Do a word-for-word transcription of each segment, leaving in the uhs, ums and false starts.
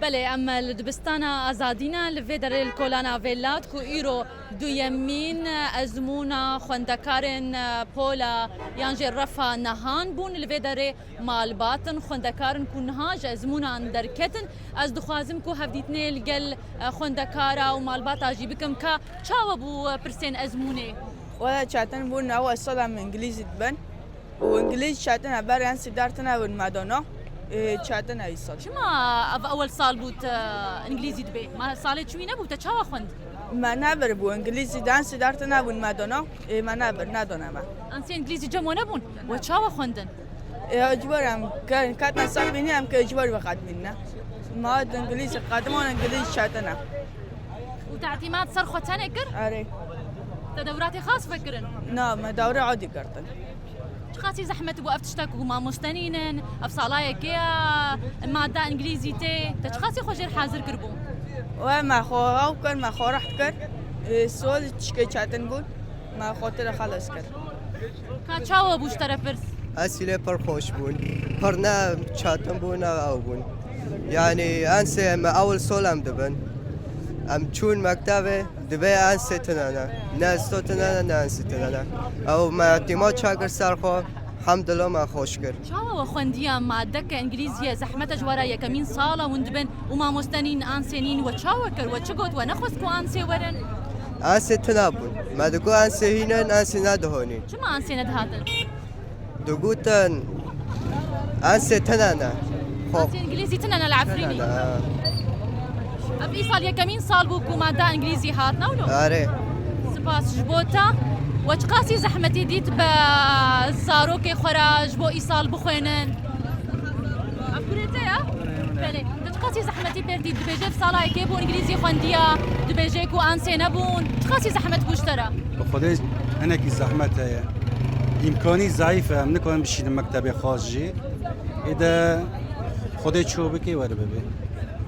Belê, em li dibistana Azadî ne, li vê derê li Kolana Vêlat ku îro duyemîn ezmûna xwendekarên pola yan jî refa nehan bûn. Li vê derê malbat in, xwendekar in ku niha ji ezmûnan derketin. Ez dixwazim ku hevdîtinê li gel xwendekara û malbata jî bikim ka çawa bû pirsên ezmûnê. Wela çetin bûn, ew sal em îngilîzî dibin. û îngilîz çetin e, ber yan sî dar tune bûn me dana, ê, çetin e îsal. Çima ev ewel sal bû te îngilîzî dibê? Ma salê çûyî nebû, te çawa xwend? Me nebir bû, îngilîzî dan sî dar tune bûn me dana, ê, me nebir, nedane me. Ansê îngilîzî cem we nebûn? We çawa xwendin? Ê, ecbar em ke-, ketne ser bînî em ke ecbar veqet bînne. Ma îngilîzî qediman îngilîz çetin e. Û te îtîmat ser xwe tenê kir? Erê. Te dewratê xas vekirin? Na, me dewrê adî girtin. Çiqasî zehmet bû ev tişta ku mamoste nînin, ev salayekê ya, madda îngilîzî tê. Te çiqasî xwe jêr hazir kiribû? We me xwe ew kir, me xwe reht kir. Ê, sol tişkê çetin bûn. Me xatir xelas kir. Ka çawa bû ji te re pirs? Esîlê pir xweş bûn. Pir ne çetin bûn, ne ew bûn. Yani ensê em ewil sol em dibin. Em çûn mektevê, dibê ensê tune ne. Ne sto tune ne, ne ensê tune ne. Ew me îtîmat çakir ser xwe, hemdillah me xweş kir. Çawa we xwendiya madde ke îngilîzî ye, zehmet e ji we re yekemîn sal e hûn dibin û mamoste nîn, ansê nîn, we çawa kir, we çi got, we nexwest ku ansê werin? Ansê tune bûn. Me digot ansê hîn in, ansê nedihonîn. Çima ansê nedihatin? Digotin ansê tune ne. Xwe Ansê îngilîzî tune ne li Efrînê. Tune ne, ha. Ev îsal yekemîn sal bû ku madde îngilîzî hat, ne wilo? Erê. Spas ji bo te. We çiqasî zehmetî dît bi zarokê xwe re ji bo îsal bixwênin? Ev kurê te ye? Belê. Tu çiqasî zehmetî pêr dît? Dibêje ev sala yekê bû îngilîzî xwendiya, dibêje ku ansê nebûn. Çiqasî zehmet bû ji te re? Bi Xwedê hinekî zehmet heye. Îmkanî zeîf e, em nikarin bişînin mektebê xas jî. Ê de Xwedê ço bike were bibe.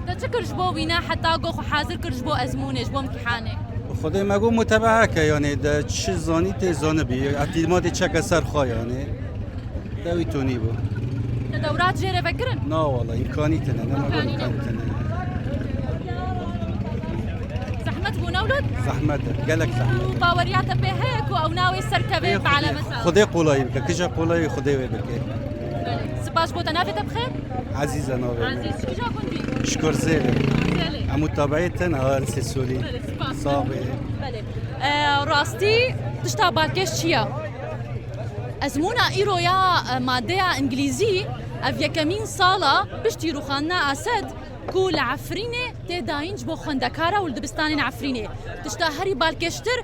Te çi kir ji bo wîne heta ku xwe hazir kir ji bo ezmûnê, ji bo imtîhanê? Xwedê me got mutebeheke, yanê de çi zanî tê zanibî, îtîmadê çeke ser xwe yanê. De wî tonî bû. Te dewrat jê re vekirin? Na wala, îmkanî tine, ne me got îmkanî tine. Zehmet bû, ne wilo? Zehmet e, gelek zehmet e. Û baweriya te pê heye ku ew navê serkeve, Xwedê, bi elameta? Xwedê qolayî bike, kija qolayî Xwedê wê bike. Belê. Spas bo te, navê te bixêr? Ezîz e navê min. Ezîz, kija gundî? Ji Kurzêlê. Kurzêlê. Em mutabeî tin, ha, Ensê Sûrî. Belê, spas. Sax bê. Belê. E, rastî, tişta balkêş çi ye? Ezmûna îro ya, e, maddeya îngilîzî, ev yekemîn sala piştî rûxandina Esed ku li Efrînê tê dayîn ji bo xwendekara û li dibistanên Efrînê. Tişta herî balkêştir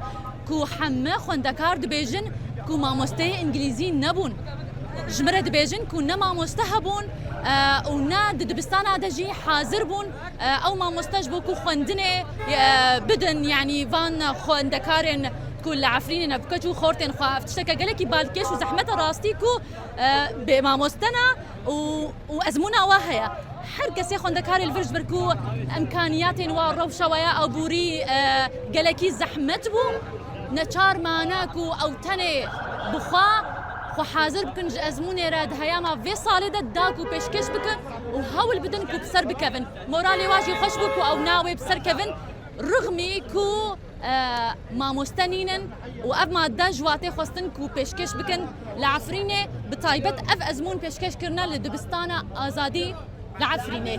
ku heme xwendekar dibêjin ku mamosteyê îngilîzî nebûn. Ji min re dibêjin ku ne mamoste hebûn, e, û ne di dibistana de jî hazir bûn, e, ew mamoste ji bo ku xwendinê, e, bidin, yanî van xwendekarên ku li Efrînê ne, bi keç û xortên xwe. Ev tişteke gelekî balkêş û zehmet e rastî ku, e, bê mamoste ne û, û ezmûna we heye. Her kesê xwendekarê li vir ji ber ku imkaniyatên wa rewşa we ya aborî, e, gelekî zehmet bû. Neçar mane ku ew tenê bi xwe, xwe hazir bikin ji ezmûnê re di heyama vê salê de da ku pêşkêş bikin û hewl bidin ku bi ser bikevin. Moralê wa jî xweş bû ku ew nayê bi ser kevin, rixmî ku, e, mamoste nînin û ev madde ji wa tê xwestin ku pêşkêş bikin li Efrînê, bi taybet ev ezmûn pêşkêş kirine li dibistana Azadî li Efrînê.